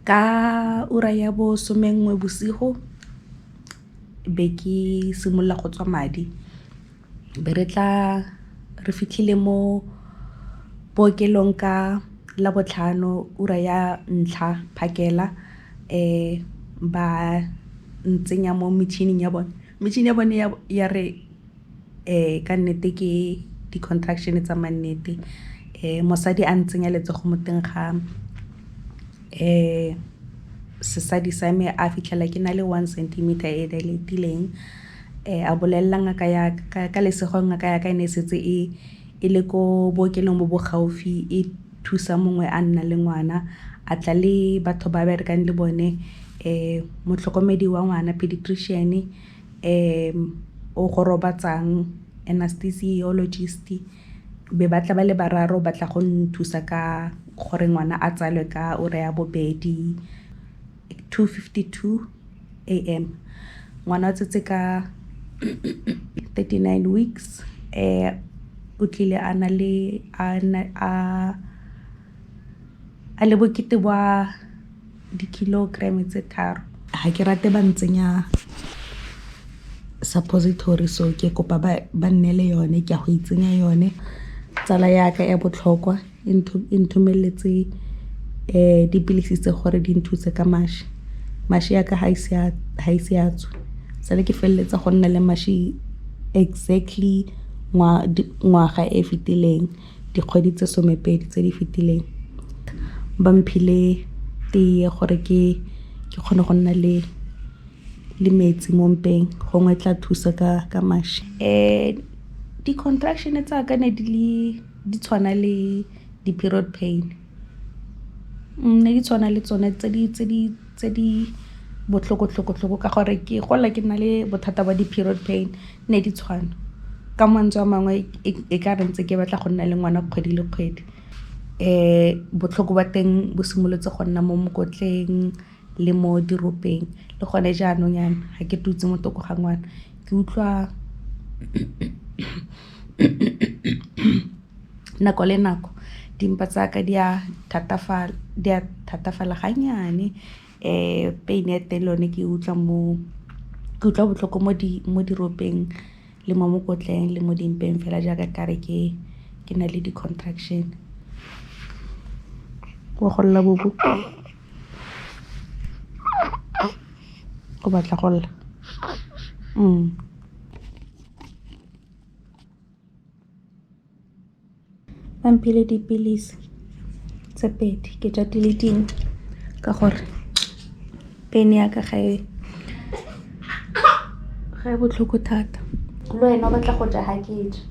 Ka ura ya bo 11 bosigo be ke simolola go tswa madi. Be re tla re fitlhile mo bookelong ka labotlhano ura ya ntlha phakela, ba ntsenya mo metšhining ya bone. Metšhini ya bone ya re ka nnete ke di contraction tsa mannete. Mosadi a ntsenya letsogo mo teng ga sesadi sa me, a fitlhela ke na le 1 centimeter e dilate-ileng. A bolelela ngaka ya ka, lesego ngaka ya ka e ne e setse e le ko bookelong bo bo gaufi e thusa mongwe a nna le ngwana, a tla le batho ba berekang le bone, motlhokomedi wa ngwana, pediatrician, o go robatsang, anaesthesiologist, be batla ba le bararo ba tla go nthusa ka gore ngwana a tsalwe ka ura ya bobedi, 2:52 a.m. Ngwana o tsetse ka 39 weeks. O tlile a na le a le bokete ba di-kilogram tse 3. Ga ke rate ba ntsenya suppository, so ke kopa ba nneele yone, ke a go itsenya yone. Tsala yaka ya botlhokwa e nthomeletse dipilisi tse gore di nthuse ka mašwi. Mašwi a ka ga ise a tswe, sale ke feleletsa go nna le mašwi exactly ngwaga e fetileng, dikgwedi tse 12 tse di fetileng. Ba mphile tee gore ke kgone go nna le metsi mo mpeng, gongwe tla thusa ka mašwi. Di-contraction tsa ka ne di tshwana le di-period pain, ne di tshwana le tsone tse di botlhoko tlhoko tlhoko, ka gore ke gola ke na le bothata ba di-period pain. Ne di tshwana. Ka mantswe a mangwe, e ka re ntse ke batla go nna le ngwana kgwedi le kgwedi. Botlhoko ba teng bo simolotse go nna mo mokotleng le mo diropeng. Le gone jaanong yana ga ke dutse mo thoko ga ngwana, ke utlwa nako le nako dimpa tsa ka di a thatafala ga nnyane. Pain ya teng le yone ke utlwa mo, ke utlwa botlhoko mo diropeng le mo mokotleng le mo dimpeng, fela jaaka kare ke na le di-contraction. Wa go lla, bobo? O batla go lla? Ba mphile dipilisi tse pedi, ke ja di le dingwe ka gore pain ya ka ga e botlhoko thata. Le wena o batla go ja ga ke ja.